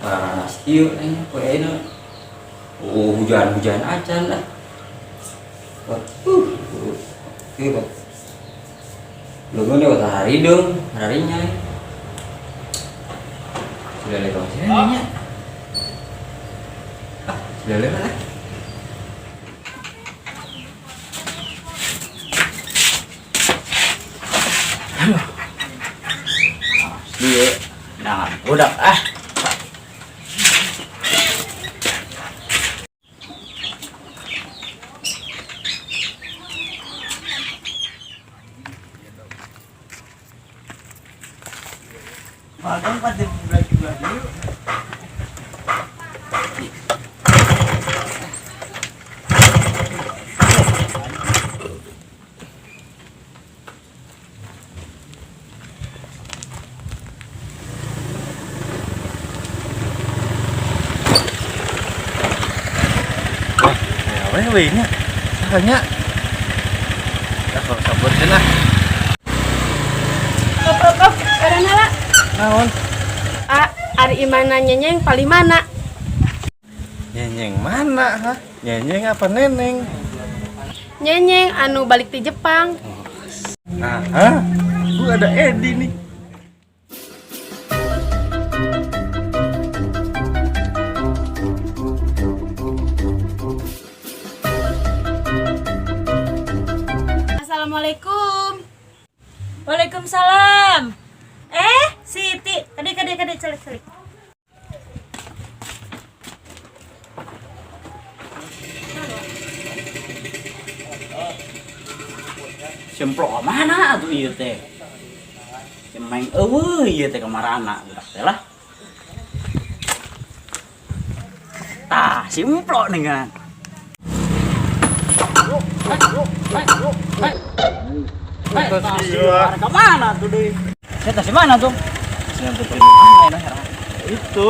Panas ieu aing poe ayeuna. Oh, hujan-hujan acan lah. Oke, Pak. Lu nih waktu hari dong, harinya. Sudah lihat kamu sini nya. Ah, sudah lihat lah. Aduh. Asli ya. Nah, udah ah. Magang pada bulan juga dulu. Ya, we we nya. Sahanya. Ya kalau sabur cenah. Op, op, op, karena lah. Naon? Ah, ari imana nyenyeng paling mana? Nyenyeng mana, ha? Nyenyeng apa neneng? Nyenyeng anu balik di Jepang. Nah, hah? Gua ada Edi nih. Assalamualaikum. Waalaikumsalam. Eh, Siti, kade kade kade calik calik. Semplok mana atuh ieu teh? Cemeng eueuh ieu teh kamarana budak teh lah. Tah, simplok nih kan. Ka mana tuh deui? Saya tas mana tuh? Itu.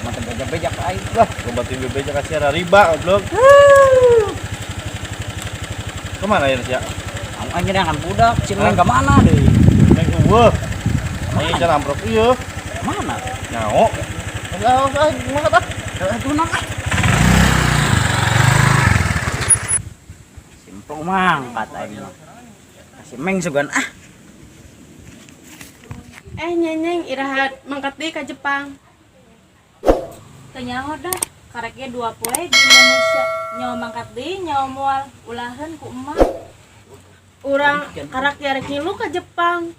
Mantap beja-beja ka aing. Lah, ngobatin bebek kasih riba goblok. Kemana ya, Sia? Kamu aing nyedangan budak, cimeng ka mana deui? Neng eueuh. Aing can amprok ieu. Mana? Nyao. Enggak, ah, mangkat ah. Atuh nang ah. Simplok mangkat aing mah. Kasih meng sugan ah. Eh, nyenyeng irahat mangkat deui ka Jepang. Teu nyaho dah, karek ge 2 poe di Indonesia. Nyawa mangkat deui, nyawa moal ulaheun ku emak. Urang karak ge rek ngilu ka Jepang.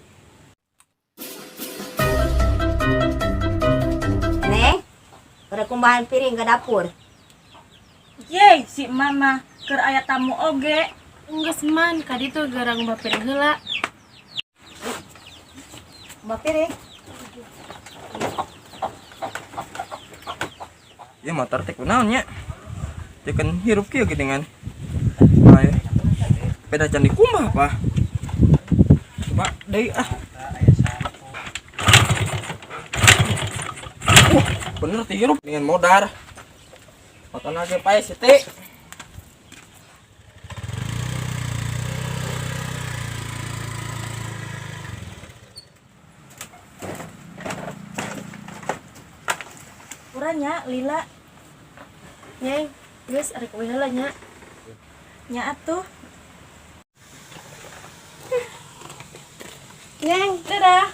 Neng, pada kumbahan piring ke dapur. Yeay, si mama keur aya tamu oge. Enggeus man, ka ditu geura ngumbah piring heula. Kumbah piring. Ya motor teh kunaon nya? Teh kan hirup kieu geuningan. Bae. Peda can dikumbah apa? Coba deui ah. Bener teh hirup dengan modar. Makan lagi pae siti. Urangnya lila. Nyeng, geus arek we heula nya. Nya atuh. Nyeng, dadah.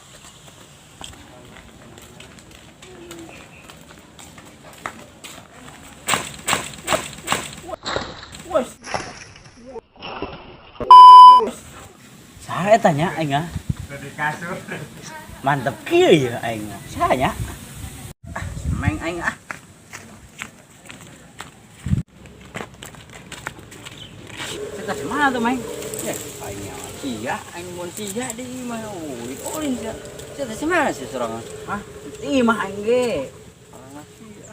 Saha eta nya aing ah? Mantep kieu ya aing mah. Saha nya? Ah, meng aing ah. Kita di mana tuh, Meng? Ya, aing mah sia, aing mun sia di imah. Ui, ulin sia. Kita di mana sih sorangan? Hah? Di imah aing ge. Orang sia.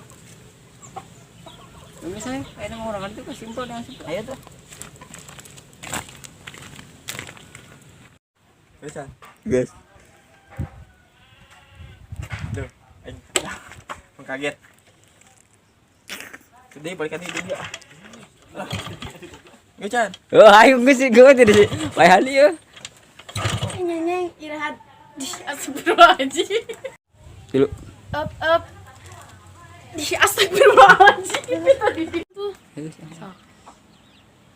Ini saya, aing mah orang itu simpel dengan simpel. Ayo tuh. Bisa. Guys. Duh, aing kaget. Sedih balikan hidup dia. Lah. Geus, Chan. Oh, ayo geus geus tadi sih. Bae hali ya. Eh, nyenyeng irahat Di astagfirullahaladzim. Tilu. Up up. Di astagfirullahaladzim. Tadi itu. Heeh.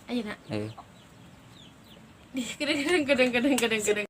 Ayo nak. Heeh. Di kedeng kedeng kedeng kedeng kedeng kedeng.